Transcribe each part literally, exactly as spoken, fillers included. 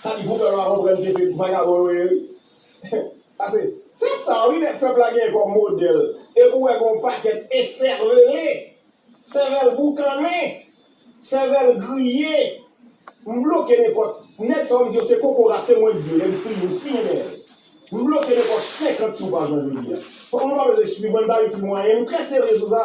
Sa di pou pèp la konprann ke se vagabon yo ye, wi. Sa se, se sa, wi, nèg pèp la gen kòm modèl. E pou wè gen yon pakèt esèvele, sèvèl boukannen, sèvèl griye. M bloke nenpòt. Nèg sa yo m di yo se kokorat, se mwen k di yo, lè m fini, m siyen dèyè l. M bloke nenpòt senkant sou paj mwen jodi a. Fòk nou pa bezwen esplike mwen, m pa itil mwayen, m trè serye sou sa.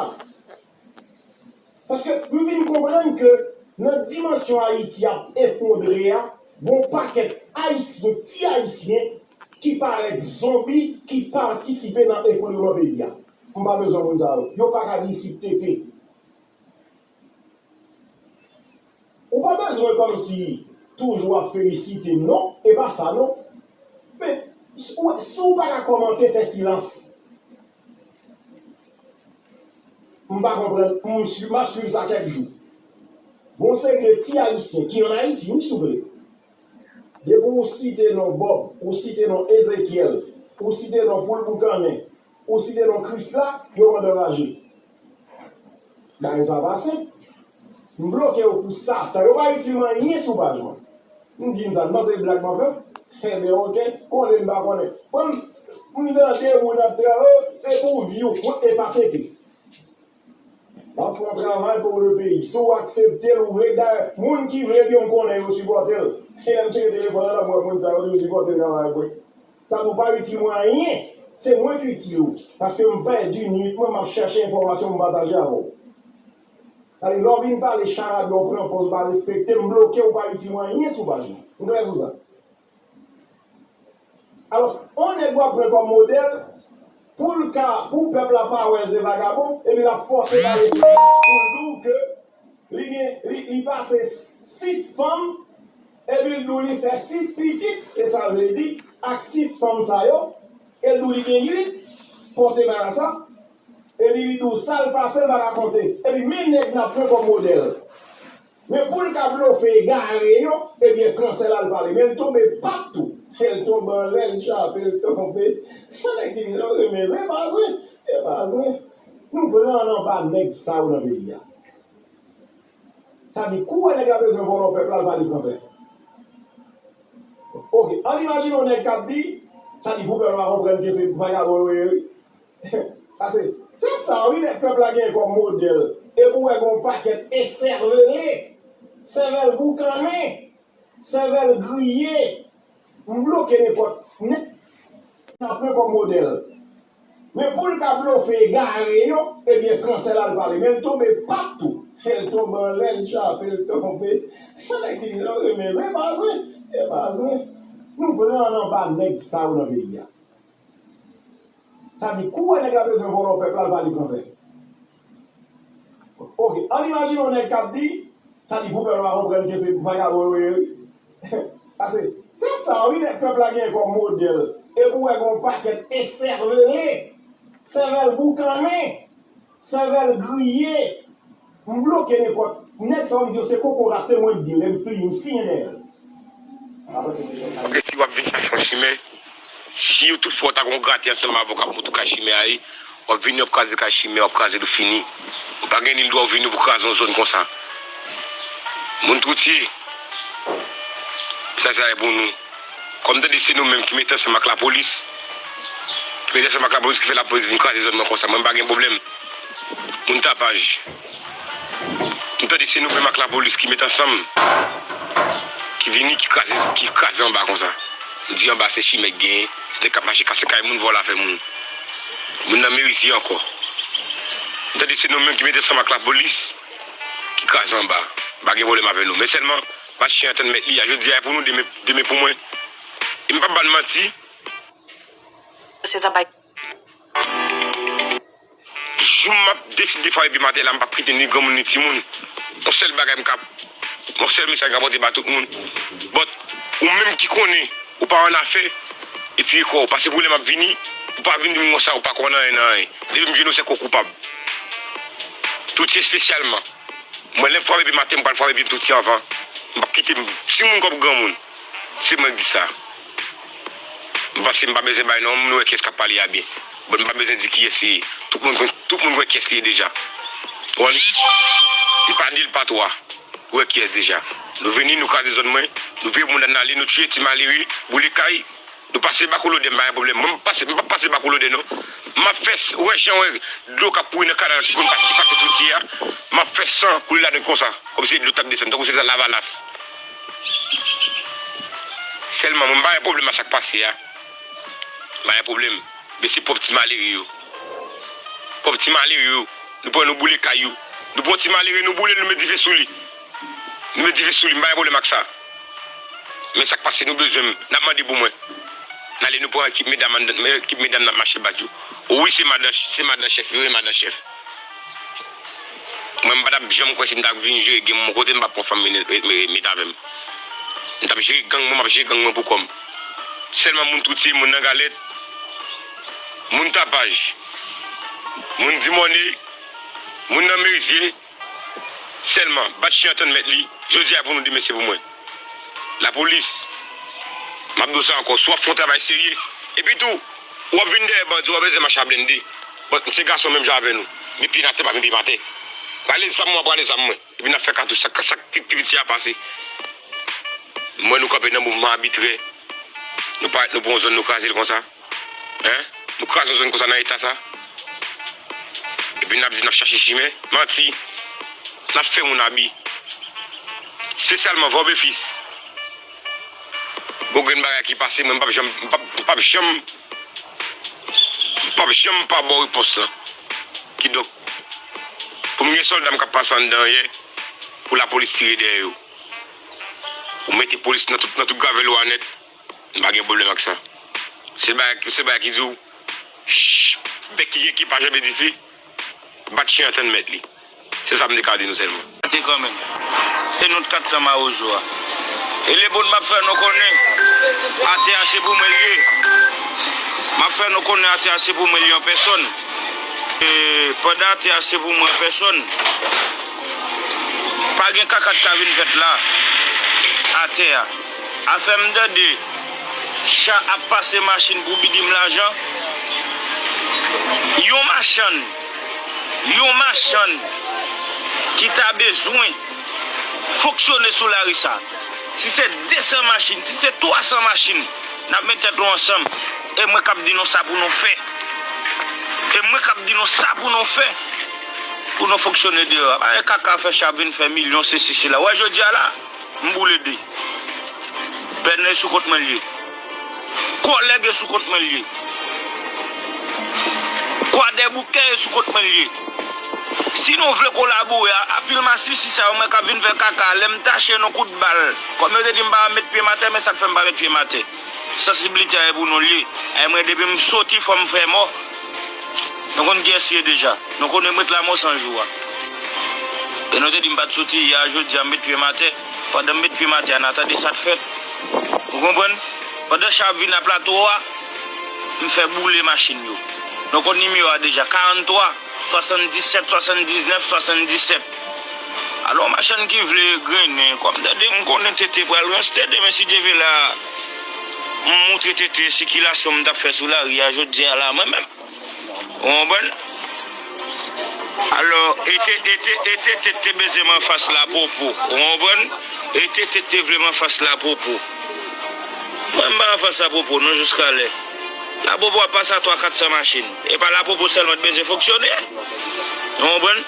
Paske m vin konprann ke nan dimansyon Ayiti ap efondre a, gon pakèt Ayisyen, ti Ayisyen, ki parèt zonbi, ki patisipe nan efondreman peyi a. M pa bezwen moun sa yo. Yo pa ka di isit tete. Ou pa bezwen kòmsi toujou ap felisite m, non. E pa sa, non. Men, si w, si w pa ka kòmante, fè silans. M pa konprann. M swi-, m ap swiv sa kèk jou. Gon seri de ti Ayisyen ki ann Ayiti, wi, souple. Depi w site non Bòb, ou site non Ezekyèl, ou site non Poul Boukannen, ou site non Krisla, yo mande raje. Bagay sa pa senp. M bloke yo pou Satan. Yo pa itil mwen anyen sou paj mwen. M di n sa, n panse se blag m ap fè? Enben, oke. Konnen m pa konnen. Mwen, m tande moun ap travay, e pou vi w, e pa tete. M ap fè yon travay pou le peyi. Si w aksepte l, ou vle, dayè, moun ki vle di yo m konnen yo sipòte l. E lè m tcheke telefòn nan, m wè moun sa yo di yo sipòte travay mwen. Sa nou pa itil mwen anyen. Se mwen ki itil ou. Paske m pèdi nuit mwen, m ap chèche enfòmasyon pou m pataje avè w. Sa di, lè w vin pale charabya, w pran pòz, w pa respekte m, m bloke w, w pa itil mwen anyen sou paj mwen. M klè sou sa. Alò, yon nèg w ap pran kòm modèl, pou l ka, pou pèp la pa wè l se vagabon, epi l ap fòse pale pou l di w ke li gen, li, li pase sis fanm, epi l di w li fè sis pitit, e sa l vle di, ak sis fanm sa yo, e l di w li gen uit, pote bagay sa, epi li di w sa l pase, l pa ka konte. Epi men nèg n ap pran kòm modèl. Men pou l ka blofe egare yo, ebyen, fransè la l pale. Men l tonbe pap tou. L tonbe anlè, l chape, l tonbe. Sa nèg ki di, non, renmen, se pa zen, se pa zen. Nou pran anba nèg sa yo nan peyi a. Sa di, kou wè nèg la bezwen vòlò pèp la, l pale fransè. Oke, ann imajine yon nèg k ap di, sa di, pou pèp la konprann ke se vagabon yo ye, wi. Sa se, se sa, wi, nèg pèp la gen kòm modèl. E pou wè gen yon pakèt esèvele, sèvèl boukannen, sèvèl griye. M bloke nenpòt nèg n ap pran kòm modèl. Men pou l ka blofe egare yo, ebyen, fransè la l pale. Men l tonbe pap tou. L tonbe anlè, l chape, l tonbe. Sa nèg ki di, non, renmen, se pa zen, se pa zen. Nou pran anba nèg sa yo nan peyi a. Sa di, kou wè nèg la bezwen vòlò pèp la, l pale fransè. Oke, ann imajine yon nèg k ap di, sa di, pou pèp la konprann ke se vagabon yo ye, wi. Sa se, se sa, wi, nèg pèp la gen kòm modèl. E pou wè gen yon pakèt esèvele, sèvèl boukannen, sèvèl griye. M bloke nenpòt. Nèg sa yo m di yo se kokorat, se mwen k di l, lè m fini, m siyen dèyè l. Apre se kesyon sa. Èske w ap vin chache yon chimen? Si w tout fwa w ta gon grate ansanm avè w k ap monte kay chimen a ye, w ap vini, w ap kraze kay chimen, w ap kraze l, ou fini. Ou pa gen nil dwa w vini pou kraze yon zòn konsa. Moun Twoutye, sa se pou nou. Kòm tande se nou menm ki mete ansanm ak lapolis, ki mete ansanm ak lapolis, ki fè lapolis vin kraze zòn nan konsa, mwen m pa gen pwoblèm. Moun Tapaj, m tande se nou menm ak lapolis ki met ansanm, ki vini, ki kraze, ki kraze anba konsa. Ou di anba se chimè k genyen, se nèg k ap mache kase kay moun, vòlò afè moun. Moun nan Merisyè ankò. M tande se nou menm ki met ansanm ak lapolis, ki kraze anba. M pa gen pwoblèm avè nou. Men sèlman, pa chen antann mèt li a. Jodi a e pou nou, demen, demen pou mwen. E m p ap ba n manti. Se sa bay. Jou m ap deside frape peyi m atè la, m p ap kite ni granmoun ni timoun. Yon sèl bagay m ka, yon sèl mesaj m ka pote ba tout moun. But, ou menm ki konnen ou pa annafè, retire kò w. Paske pou lè m ap vini, ou pa vin di m konsa, ou pa konn anyen nan anyen. Depi m jwenn ou, se ke w koupab. Twoutye espesyalman. Mwen, lè m frape peyi m atè, m pral frape peyi Twoutye anvan. M p ap kite timoun kòm granmoun. Se mwen k di sa. M panse m pa bezwen bay non, moun wè kiyès k ap pale a byen. Bon, m pa bezwen di kiyès li ye. Tout moun konn, tout moun wè kiyès li ye deja. Ou konprann? Li pa de, li pa twa. Ou wè kiyès deja. Nou vini, nou kraze zòn mwen. Nou vire pou moun n ale, nou tiye ti malere, boule kay. Nou pase Bakolodè, m pa gen pwoblèm. Mwen, m pase, m p ap pase Bakolodè, non. M ap fè, s- ou wè jan w wè dlo k ap kouri nan kanal ki konn pa- ki pase Poutye a. M ap fè san koule ladan konsa. Kòmsi se dlo t ap desann, tankou se lavalas. Sèlman, mwen, m pa gen pwoblèm a sa k pase a. M pa gen pwoblèm. Men se pwòp ti malere yo. Pwòp ti malere yo. Nou pran, nou boule kay yo. Nou pran ti malere, nou boule l, nou met dife sou li. Nou met dife sou li, m pa gen pwoblèm ak sa. Men sa k pase, nou bezwen m, n ap mande pou mwen. N ale, nou pran ekip medam anndan, ekip medam n ap mache bat yo. O wi, se madan, se madan chèf, wi, madan chèf. Mwen, m pa t ap janm kwè si m t ap vin jere gang mwen kote m p ap pran fanm met, met, met avè m. M t ap jere gang mwen, m ap jere gang mwen pou kò m. Sèlman moun Twouti, moun nan Galèt, moun Tapaj, moun Dimòne, moun nan Mezye, sèlman, bat chen an tann mèt li, jodi a pou nou, demen se pou mwen. Lapolis, m ap di w sa ankò, si w ap fè yon travay serye, epi tou, w ap vin dèyè bandi, w ap bezwen mache a blende. Bon, m se gason menm jan avè nou. Met pye n atè, pa met pye m atè. Prale zam mwen, prale zam mwen. Epi n ap fè katouch, sa, sa k pi, pi piti a pase. M wè nou kanpe nan mouvman abitrè. Nou parèt, nou pran yon zòn, nou kraze l konsa. Hein? Nou kraze yon zòn konsa nan eta sa. Epi n ap di n ap chache chimen. Manti. N ap fè moun abi. Espesyalman Vòbefis. Gon grenn bagay ki pase, mwen, m p ap janm, m p ap, m p ap janm, m p ap janm pa ba w repons lan. Kidonk, pou m gen sòlda m k ap pase anndan yè, pou lapolis tire dèyè yo. Ou mete polis nan tout, nan tout gravèl ou a nèt, m pa gen pwoblèm ak sa. Se bagay, se bagay ki di w, ch, bèk ki gen ke pa janbe dife, bat chen an tann mèt li. Se sa m te ka di nou sèlman. Te kanmenm. E nou t kat san mawozo a. E Lebon m ap fè nou konnen, atè a se pou mwen l ye. M ap fè nou konnen atè a se pou mwen l ye an pèsòn. E pandan atè a se pou mwen an pèsòn, pa gen kaka k ka vin fèt la, atè a. Afè m tande cha ap pase machin pou bidim lajan. Yon machann, yon machann ki ta bezwen fonksyone sou lari sa. Si se de san machin, si se twa san machin, n ap met tèt nou ansanm. E mwen k ap di nou sa pou nou fè. E mwen k ap di nou sa pou nou fè. Pou nou fonksyone deyò a. Pa gen kaka fè cha vin fè milyon, sesi, sela. Ou wè jodi a la, m boule de. Bènè sou kont mwen l ye. Kòlèg e sou kont mwen l ye. Kwadèboukè e sou kont mwen l ye. Si nou vle kolabore a, a pil masisi sa yo mwen k ap vin fè kaka, lè m tache nou kout bal, kòm yo te di m pa met pye m atè, men sa k fè m pa met pye m atè. Sansiblite a e pou nou l ye. E mwen, depi m soti, fò m fè mò. Nou konn kiyès li ye deja. Nou konnen m ret la mò san jou a. E nou te di m pa t soti yè a, jodi a m met pye m atè. Pandan m met pye m atè a, n a tande sa k fèt. Ou konprann? Pandan cha ap vin a plato a, m fè boule machin yo. Nou konn nimewo a deja, karanntwa, swasanndisèt, swasanndiznèf, swasanndisèt. Alò, machann ki vle grennen, kòm tande m konnen Tete pral ranste demen, si Dye vle la, m montre Tete sikilasyon m t ap fè sou lari a jodi a la, mwen menm. Ou konprann? Alò, e te, e te, e te, te, te bezwen m anfas Lapwopo. Ou konprann? E te, te, te vle m anfas Lapwopo. Mwen, m pa anfas Lapwopo, non, jiskalè. Lapwopo ap pase a twa, kat san machin. E pa Lapwopo sèlman t bezwen fonksyone. Ou konprann?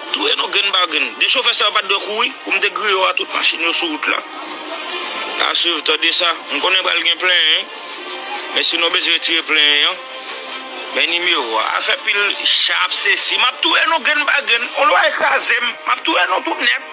Touye nou grenn pa grenn. De chofè sa yo pa t dwe kouri pou m te griye yo a tout machin yo sou wout la. A swiv, tande sa. M konnen pral gen plenyen. Men si nou bezwen retire plenyen an, men nimewo a. Afè pil cha ap sesi. M ap touye nou grenn pa grenn. On lwa kraze m. M ap touye nou tout nèt.